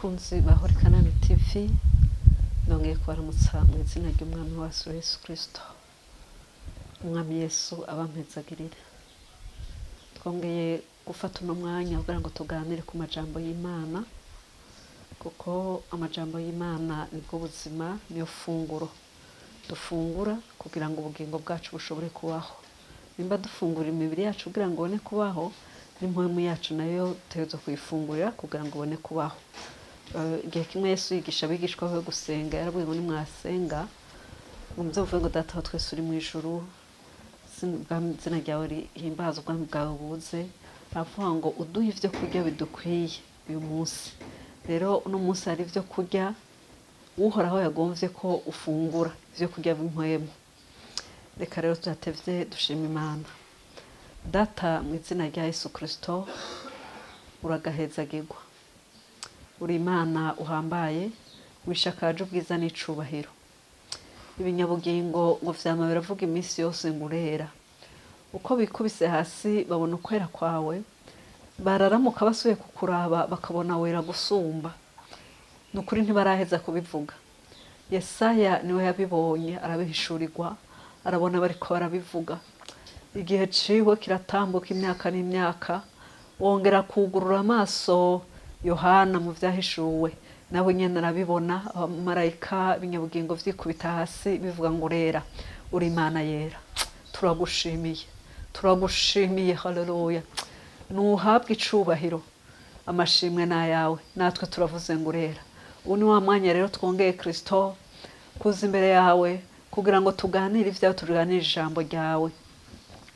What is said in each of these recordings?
Bakunzi ba Holy Kanani TV, nongeye kubaramutsa mu izina ry'Umwami wacu Yesu Kristo. Umwami Yesu abampezagirire. Twongeye gufata uno mwanya kugira ngo tuganire ku majambo y'Imana, kuko amajambo y'Imana nibwo buzima, niyo funguro dufungura kugira ngo ubugingo bwacu bushobore kubaho. Nimba dufungura imibiri yacu kugira ngo ubone kubaho, n'impwemu yacu nayo dutegerezwa kuyifungurira kugira ngo ubone kubaho. Igihe kimwe Yesu yigisha abigishwa be gusenga, yarabwiye ngo nimwasenga ngo muze muvuge ngo Data wa twese uri mu ijuru, izina ryawe rihimbazwe, ubwami bwawe buze. Aravuga ngo uduhe ivyo kurya bidukwiye uyu munsi. Rero uno munsi hari ivyo kurya Uhoraho yagomvye ko ufungura, ivyo kurya b'impwemu. Reka rero tudatevye dushima Imana. Data, mu izina rya Yesu Kristo, uragahezagirwa. Uri Imana uhambaye, wishakaje ubwiza n'icubahiro. Ibinyabugingo ngo vyama biravuga iminsi yose ngo urera. Uko bikubise hasi babona ukwera kwawe, bararamuka basubiye kukuraba bakabona wera gusumba. Ni ukuri ntibaraheza kubivuga. Yesaya niwe yabibonye, arabihishurirwa, arabona bariko barabivuga. Igihe ciwe kiratambuka, imyaka n'imyaka, wongera kugurura amaso Yohana mu vyahishuwe, nawe nyene arabibona, abamarayika ibinyabugingo vyikubita hasi bivuga ngo urera, uri Imana yera. Turagushimiye, turagushimiye, haleluya. Nuhabwe icubahiro, amashimwe n'ayawe, natwe turavuze ngo urera. Ubu ni wa mwanya rero twongeye Kristo kuza imbere yawe kugira ngo tuganire ivyawe, tuganire ijambo ryawe,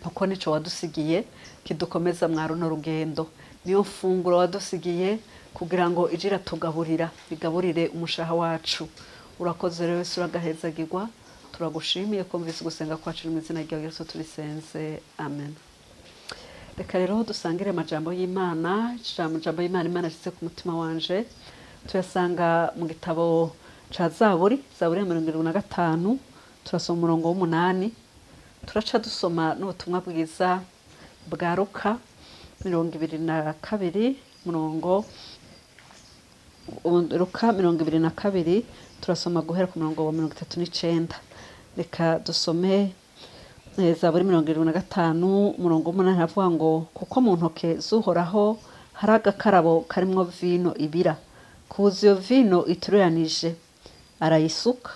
kuko nico wadusigiye kidukomeza mwa runo rugendo. Niyo mfunguro wadusigiye kugira ngo ije iratugaburira, igaburire umushaha wacu. Urakoze rero Yesu, uragahezagirwa. Turagushimiye ko mvise gusenga kwacu, mu izina ryawe Yesu tubisenze, amen. Reka rero dusangire amajambo y'Imana. Amajambo y'Imana Imana ashyize ku mutima wanje tuyasanga mu gitabo ca Zaburi, Zaburi ya 75, turasoma umurongo w'8, turaca dusoma n'ubutumwa bwiza bwa Luka 22, murongo Luka 22, turasoma guhera ku murongo wa 39. Reka dusome Zaburi 75 umurongo w'8, haravuga ngo kuko mu ntoke z'Uhoraho hari agakarabo karimwo vino ibira, kuza iyo vino itururanije arayisuka,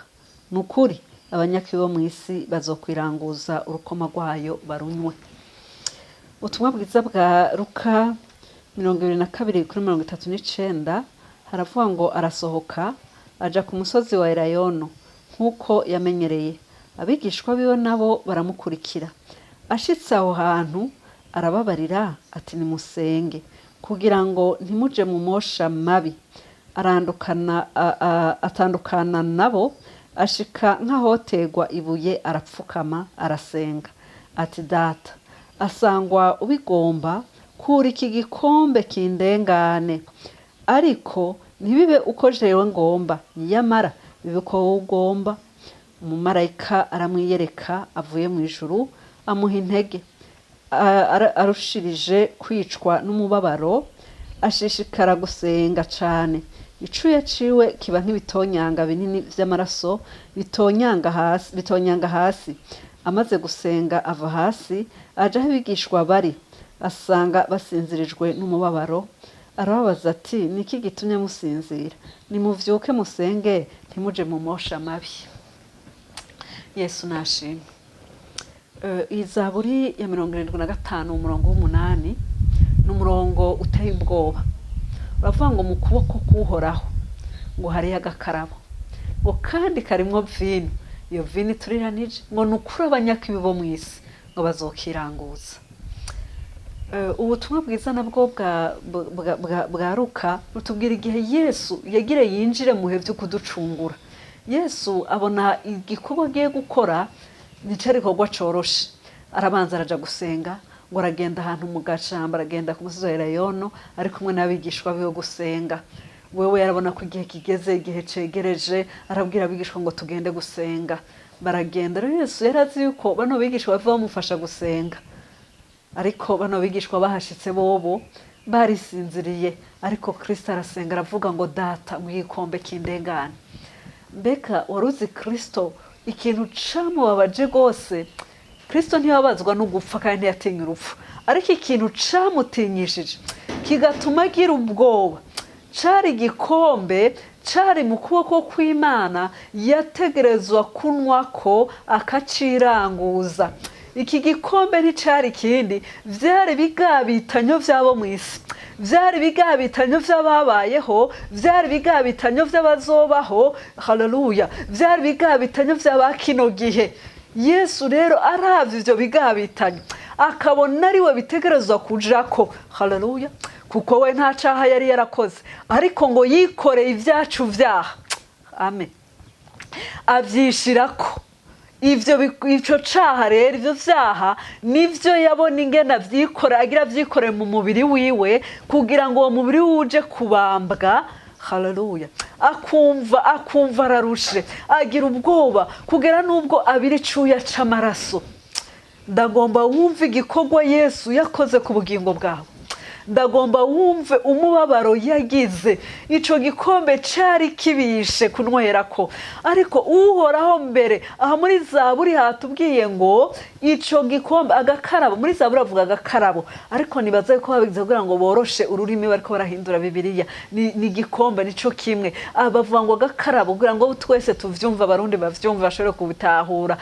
ni ukuri abanyakibi bo mw'isi bazokwiranguza urukoma rwayo barunywe. Ubutumwa bwiza bwa Luka 22 kuri 39, haravuga ngo arasohoka aja ku musozi wa Elayono nk'uko yamenyereye, abigishwa biwe nabo baramukurikira. Ashitse aho hantu arababarira ati nimusenge kugira ngo ntimuje mu mosha mabi. Arandukana, atandukana nabo, ashika nk'ahotegwa ibuye, arapfukama arasenga ati Data, asangwa ubigomba, kura iki gikombe kindengane, ariko ntibibe uko jewe ngomba, nyamara bibe uko wowe ugomba. Umumarayika aramwiyereka avuye mu ijuru, amuha intege. Arushirije kwicwa n'umubabaro, ashishikara gusenga cane. Icuya ciwe kiba nk'ibitonyanga binini vy'amaraso bitonyanga hasi, bitonyanga hasi. Amaze gusenga ava hasi aja aho abigishwa bari, asanga basinzirijwe n'umubabaro. Arababaza ati niki gitumye musinzira? Nimuvyuke musenge, ntimuje mu mosha mabi. Yesu nashimwe. Iyi Zaburi ya 75 umurongo w'8 ni umurongo uteye ubwoba. Uravuga ngo mu kuboko k'Uhoraho ngo hariyo agakarabo, ngo kandi karimwo vino, iyo vino ituriranije, ngo ni ukuri abanyakibi bo mw'isi ngo bazokiranguza. Ubutumwa bwiza nabwo bwa Luka butubwira igihe Yesu yagire yinjire mu bihe vyo kuducungura. Yesu abona igikorwa agiye gukora nico gikorwa coroshe, arabanza araja gusenga, ngo aragenda ahantu mu gashamba, aragenda ku musozi wa Elayono ari kumwe n'abigishwa biwe gusenga. Wewe yarabona ko igihe kigeze, igihe cegereje, arabwira abigishwa ngo tugende gusenga. Baragenda. Rero Yesu yarazi yuko bano bigishwa bava bamufasha gusenga, ariko bano bigishwa bahashitse bobo Barisinziriye, ariko Kirisito arasenga, aravuga ngo: "Data, mu gikombe kindengane." Mbega wari uzi Kirisito ikintu camubabaje rwose? Kirisito ntiyababazwa no gupfa kandi ntiyatinya urupfu, ariko ikintu camutinyishije kigatuma agira ubwoba cari igikombe cari mu kuboko kw'Imana, yategerezwa kunywa ko akaciranguza. Iki gikombe nticari ikindi, vyari bigabitanyo vy'abo mw'isi, vyari bigabitanyo vy'ababayeho, vyari bigabitanyo vy'abazobaho. Haleluya! Vyari bigabitanyo vy'aba kino gihe. Yesu rero aravye ivyo bigabitanyo, akabona ariwe bitegerezwa kujako. Haleluya! Kuko we nta caha yari yarakoze, ariko ngo yikoreye ivyacu vyaha, amen, avyishirako. Ivyo ico caha rero, ivyo vyaha nivyo yabona ingene avyikora, agira avyikore mu mubiri wiwe kugira ngo uwo mubiri wuje kubambwa. Haleluya! Akumva ararushe, agira ubwoba kugera n'ubwo abira icuya c'amaraso. Ndagomba wumve igikorwa Yesu yakoze ku bugingo bwawe. Ndagomba wumve umubabaro yagize. Ico gikombe cari kibishe kunywerako, ariko Uhoraho mbere aha muri Zaburi hatubwiye ngo ico gikombe, agakarabo, muri Zaburi avuga agakarabo, ariko nibaza ko babigize kugira ngo boroshe ururimi bariko barahindura Bibiliya. Ni igikombe, nico kimwe. Bavuga ngo agakarabo kugira ngo twese tuvyumve, Abarundi bavyumve, bashobore kubitahura.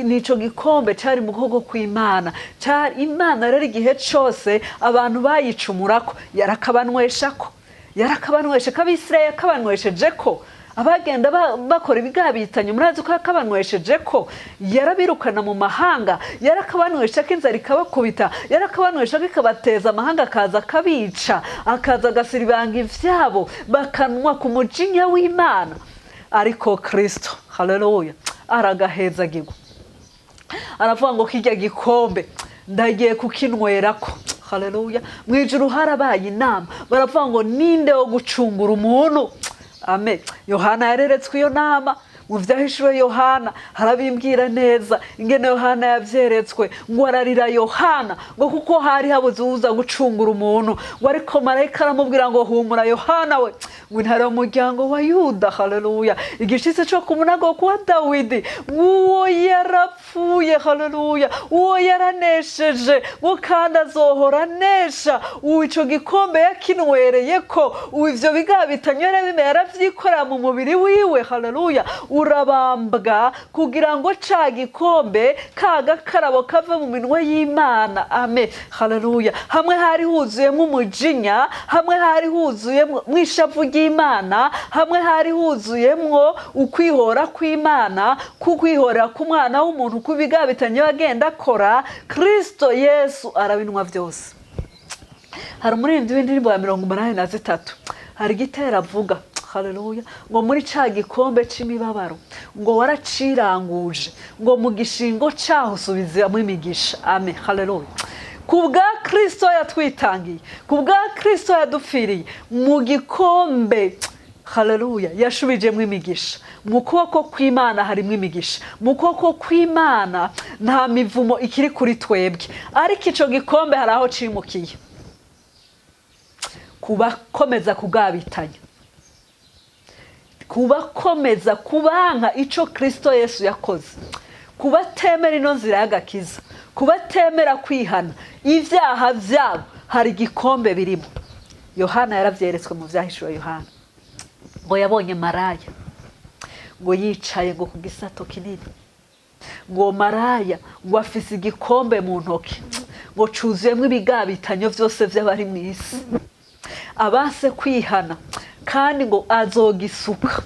Nico gikombe cari mu kuboko kw'Imana. Cari Imana rero, igihe cose abantu bayicumurako yarakabanyweshako, yarakabanyweshe ko Abisirayeli, yakabanywesheje ko abagenda bakora ibigabitanye. Murazi ko yakabanywesheje ko yarabirukana mu mahanga, yarakabanywesha ko inzara ikabakubita, yarakabanywesha ko ikabateza amahanga akaza akabica, akaza agasiribanga ivyabo, bakanwa ku mujinya w'Imana. Ariko Kristo, haleluya, aragahezagirwa, aravuga ngo: "Kirya gikombe ndagiye kukinwerako." Haleluya! Mu ijuru harabaye inama, baravuga ngo: "Ninde wo gucungura umuntu?" Amen. Yohana yareretswe iyo nama. Mu Vyahishuwe Yohana harabimbwira neza ingene Yohana yavyeretswe. Ngo ararira Yohana, ngo kuko hari habuze uwuza gucungura umuntu. Ngo ariko marayika aramubwira ngo: "Humura Yohana we," ngo "intare y'umuryango wa Yuda, haleluya, igishitsi co ku munago kwa Dawidi, uwo yarapfuye, haleluya, uwo yaranesheje, ngo kandi azohora anesha." Uwo ico gikombe yakinwereye ko, uwo ivyo bigabitanyo yarabimeye, yaravyikorera mu mubiri wiwe. Haleluya! Urabambwa kugira ngo ca gikombe, ka gakarabo, kave mu minwe y'Imana. Amen, haleluya! Hamwe hari huzuyemo umujinya, hamwe hari huzuyemo ishavu ry'Imana, hamwe hari huzuyemwo ukwihora kw'Imana, kukwihorera k'umwana w'umuntu kubigabitanye agenda akora, Kristo Yesu arabinwa byose. Hari umuririmbyi w'indirimbo ya 83, hari igitero avuga, haleluya, ngo muri ca gikombe c'imibabaro ngo waraciranguje, ngo mu gishingo caho usubizamo imigisha. Amen, haleluya! Ku bwa Kristo yatwitangiye, ku bwa Kristo yadupfiriye, mu gikombe, haleluya, yashubijemo imigisha. Mu kuboko kw'Imana harimo imigisha. Mu kuboko kw'Imana nta mivumo ikiri kuri twebwe, ariko ico gikombe hari aho cimukiye kubakomeza kugabitanya, kubakomeza kubanka ico Kristo Yesu yakoze, kubatemera ino nzira y'agakiza, kubatemera kwihana ibyaha byabo. Hari igikombe birimo. Yohana yaravyeretswe mu Vyahishuwe Yohana, ngo yabonye maraya ngo yicaye ngo ku gisato kinini, ngo maraya ngo afise igikombe mu ntoki, ngo cuzuyemo ibigabitanyo vyose vy'abari mu isi abase kwihana, kandi ngo azogisuka,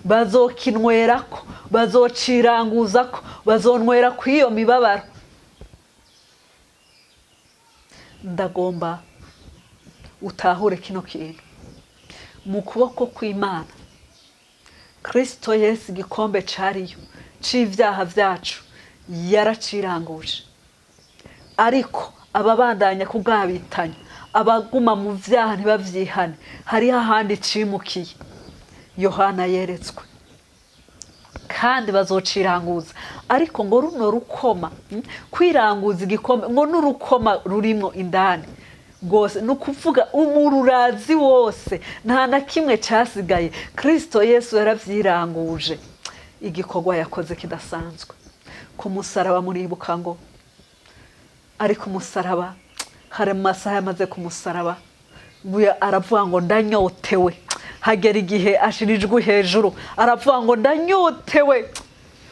bazokinwerako, bazociranguzako, bazonywera kw'iyo mibabaro. Ndagomba utahure kino kintu: mu kuboko kw'Imana, Kristo Yesu igikombe cariyo c'ivyaha vyacu yaraciranguje, ariko ababandanya kugabitanya, abaguma mu vyaha ntibavyihane, hariho ahandi cimukiye Yohana yeretswe, kandi bazociranguza. Ariko ngo runo rukoma, kwiranguza igikombe ngo n'urukoma rurimo indani rwose, ni ukuvuga umururazi wose, nta na kimwe cyasigaye. Kirisito Yesu yarabyiranguje. Igikorwa yakoze kidasanzwe ku musaraba. Muribuka ngo ari ku musaraba, hari mu masaha yamaze ku musaraba, aravuga ngo ndanyotewe. Hagera igihe ashira ijwi hejuru, aravuga ngo ndanyotewe.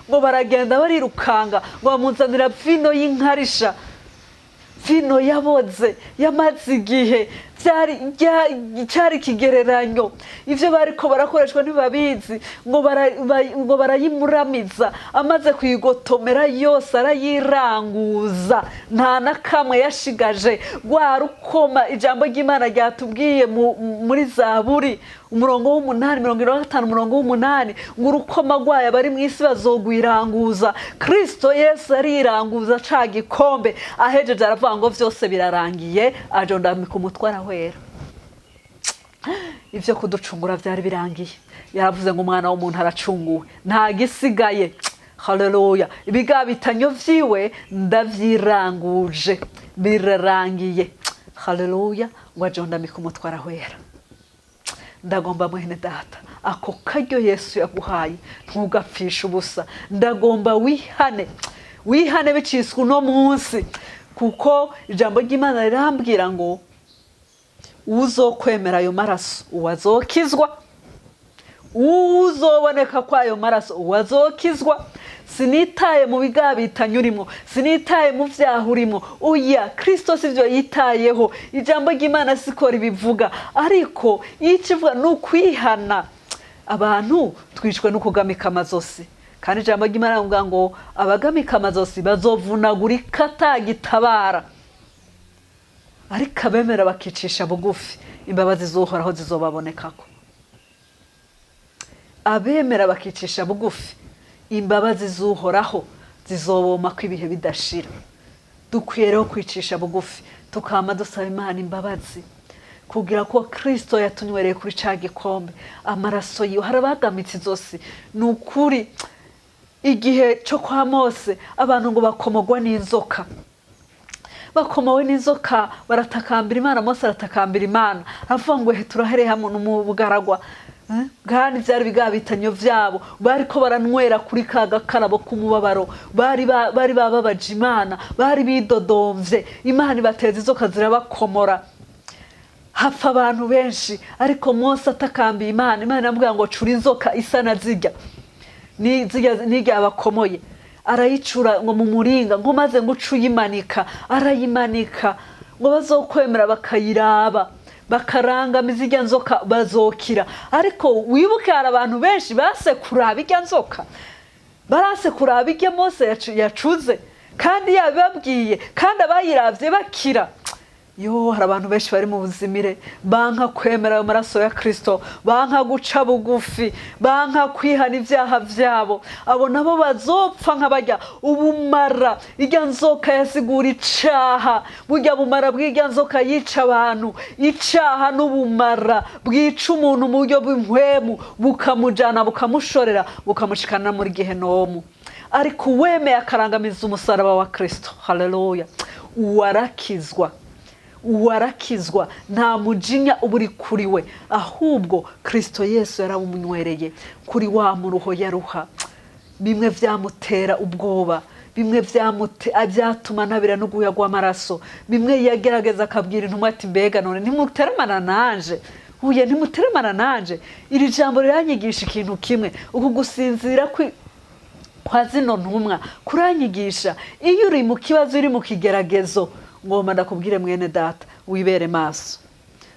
Ngo baragenda barirukanga, ngo bamuzanira vino y'inkarisha, vino yaboze, yamaze igihe. Cyari ikigereranyo. Ibyo bariko barakoreshwa ntibabizi. Ngo barayimuramiza, amaze kuyigotomera yose arayiranguza, nta na kamwe yashigaje. Rwa rukoma, ijambo ry'Imana ryatubwiye muri Zaburi, umurongo w'umunani, 75, umurongo w'umunani, ngo urukoma rwayo abari mu isi bazogwiranguza. Kirisito Yesu ariranguza ca gikombe. Ahejeje aravuga ngo vyose birarangiye, ajondamika umutwe, arahwera. Ibyo kuducungura byari birangiye. Yaravuze ngo umwana w'umuntu aracunguwe, nta gisigaye. Haleluya! Ibigabitanyo vyiwe ndavyiranguje, birarangiye. Haleluya! Ngo ajondamika umutwe, arahwera. Ndagomba, mwene data, ako karyo Yesu yaguhaye ntugapfishe ubusa. Ndagomba wihane, wihane biciswe uno munsi, kuko ijambo ry'Imana rirambwira ngo uzokwemera ayo maraso uwazokizwa, uzoboneka kw'ayo maraso uwazokizwa. Sinitaye mu bigabitanyo urimo, sinitaye mu vyaha urimo. Oya, Kristo sivyo yitayeho. Ijambo ry'Imana siko ribivuga, ariko icyo ivuga ni ukwihana. Abantu twishwe no kugamika amazosi, kandi ijambo ry'Imana rivuga ngo abagamika amazosi bazovunagurika atagitabara, ariko abemera bakicisha bugufi, imbabazi z'Uhoraho zizobabonekako. Abemera bakicisha bugufi, imbabazi z'Uhoraho zizoboma ko ibihe bidashira. Dukwiye rero kwicisha bugufi, tukama dusaba Imana imbabazi, kugira ko Kristo yatunywereye kuri ca gikombe amaraso yiwe. Hari abagamitse izosi, ni ukuri. Igihe cyo kwa Mose, abantu ngo bakomogwa n'inzoka. Bakomowe n'inzoka baratakambira Imana. Mose aratakambira Imana, aravuga ngo ehe, turahereye hamwe n'umubugaragwa. Kandi byari bigabitanyo vyabo, bariko baranywera kuri ka gakarabo k'umubabaro. Bari bababaje Imana, bari bidodomvye. Imana ibateza inzoka zirabakomora, hapfa abantu benshi. Ariko Mose atakambiye Imana, Imana iramubwira ngo cura inzoka isa na zirya ni zirya n'irya bakomoye. Arayicura ngo mu muringa, ngo maze ngo uce uyimanika. Arayimanika, ngo bazokwemera bakayiraba, bakarangamiza irya nzoka, bazokira. Ariko wibuke, hari abantu benshi base kuraba irya nzoka, barase kuraba irya Mose yacuze, kandi yabibabwiye, kandi abayiravye bakira. Yo, hari abantu benshi bari mu buzimire, banka kwemera ayo maraso ya Kristo, banka guca bugufi, banka kwihana ibyaha vyabo. Abo nabo bazopfa nk'abarya ubumara. Irya nzoka yasigura icaha. Burya bumara bw'irya nzoka yica abantu. Icaha n'ubumara bwica umuntu mu buryo bw'impwemu, bukamujana, bukamushorera, bukamushikana muri gehenomu. Ariko uwemeye akarangamiza umusaraba wa Kristo, haleluya, uwarakizwa, uwarakizwa. Nta mujinya uba uri kuri we, ahubwo Kristo Yesu yarawumunywereye kuri wa muruho yaruha, bimwe vyamutera ubwoba, bimwe vyatuma ntabira n'uguya rw'amaraso, bimwe yagerageza akabwira intumwa ati mbega none ntimuteramana nanje? Huye ntimuteramana nanje? Iri jambo riranyigisha ikintu kimwe. Uku gusinzira kwa zino ntumwa kuranyigisha: iyo uri mu kibazo, uri mu kigeragezo, ngomba ndakubwire, mwene data, wibere maso,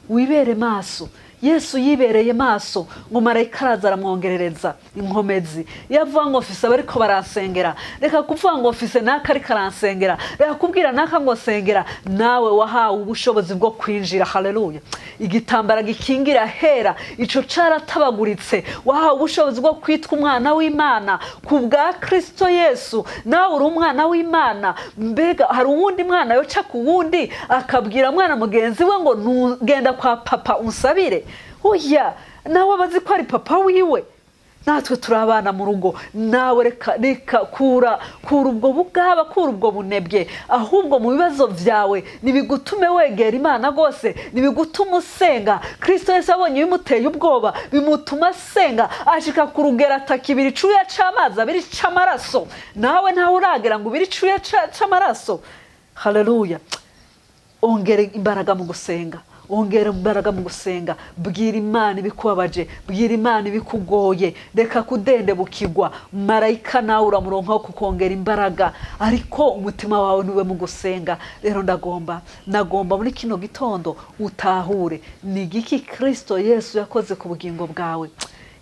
wibere maso. Yesu yibereye maso, ngo marayika araza aramwongerereza inkomezi. Iyo avuga ngo mfise abariko baransengera, reka kuvuga ngo mfise naka ariko aransengera, reka kubwira naka ngo sengera. Nawe wahawe ubushobozi bwo kwinjira. Haleluya! Igitambara gikingira hera ico caratabaguritse. Wahawe ubushobozi bwo kwitwa umwana w'Imana ku bwa Kristo Yesu. Nawe uri umwana w'Imana. Mbega hari uwundi mwana yoca ku wundi akabwira mwana mugenzi we ngo nugenda kwa papa unsabire? Oya, nawe abazi ko ari papa wiwe. Natwe turi abana mu rugo. Nawe reka kura ubwo bugaba, kura ubwo bunebwe, ahubwo mu bibazo byawe nibigutume wegera Imana rwose, nibigutume usenga. Kristo Yesu abonye bimuteye ubwoba, bimutuma asenga, ashika ku rugero ataka ibiri icuya c'amazi, abiri c'amaraso. Nawe ntawe uragera ngo ubiri icuya c'amaraso. Haleluya. Ongera imbaraga mu gusenga, ongera imbaraga mu gusenga. Bwira Imana ibikubabaje, bwira Imana ibikugoye, reka kudendebukirwa. Marayika nawe uramuronkaho kukongera imbaraga, ariko umutima wawe niwe mu gusenga. Rero nagomba muri kino gitondo utahure ni igiki Kristo Yesu yakoze ku bugingo bwawe.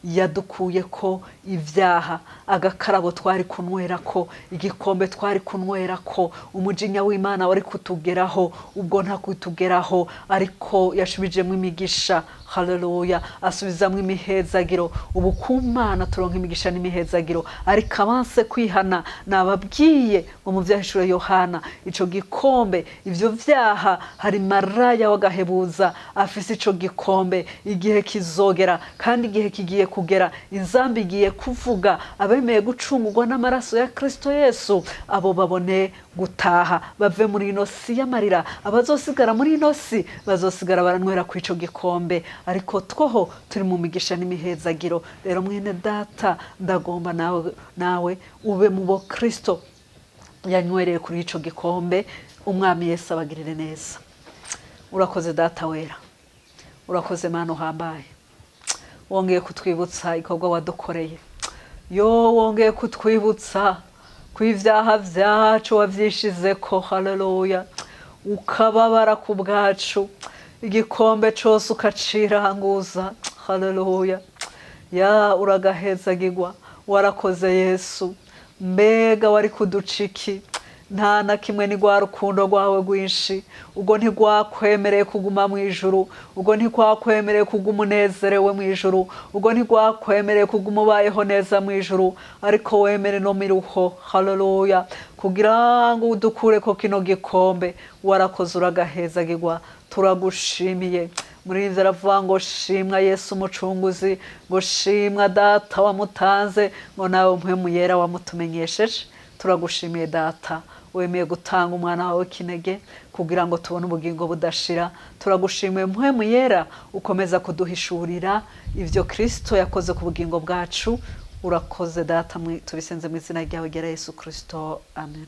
Yadukuye ko ibyaha, agakarabo twari kunywera ko, igikombe twari kunywera ko, umujinya w'Imana wari kutugeraho, ubwo nta kutugeraho, ariko yashubijemo imigisha. Haleluya. Asubizamo imihezagiro. Ubu ku Mana turonka imigisha n'imihezagiro. Ariko abanse kwihana, nababwiye ngo mu byahishuwe Yohana, ico gikombe, ivyo vyaha, hari maraya w'agahebuza afise ico gikombe. Igihe kizogera, kandi igihe kigiye kugera, inzambi igiye kuvuga, abemeye gucungurwa n'amaraso ya Kristo Yesu, abo babone gutaha, bave muri ino si y'amarira. Abazosigara muri ino si bazosigara baranywera ku ico gikombe, ariko twoho turi mu migisha n'imihezagiro. Rero mwene data, ndagomba nawe ube mu bo Kristo yanywereye kuri ico gikombe. Umwami Yesu abagirire neza. Urakoze Data wera, urakoze Mana uhambaye, wongeye kutwibutsa ikorwa wadukoreye. Yo, wongeye kutwibutsa ko ibyaha byacu wabyishizeko. Haleluya. Ukababara ku bwacu, igikombe cyose ukaciranguza. Haleluya. Ya, uragahezagirwa. Warakoze Yesu. Mbega wari kuduciki? Nta na kimwe. Ni rwa rukundo rwawe rwinshi, ubwo ntigwakwemereye kuguma mu ijuru, ubwo ntigwakwemereye kuguma unezerewe mu ijuru, ubwo ntigwakwemereye kuguma ubayeho neza mu ijuru, ariko wemere no miruho. Haleluya. Kugira ngo udukure ko kino gikombe. Warakoze, uragahezagirwa, turagushimiye. Muri inzira aravuga ngo shimwa Yesu umucunguzi, ngo shimwa Data wamutanze, ngo nawe Mpwemu Yera wamutumenyesheje. Turagushimiye Data, wemeye gutanga umwana wawe kinege kugira ngo tubone ubugingo budashira. Turagushimiye Mpwemu Yera, ukomeza kuduhishurira ibyo Kristo yakoze ku bugingo bwacu. Urakoze Data, tubisenze mu izina ryawe ryera Yesu Kristo, amen.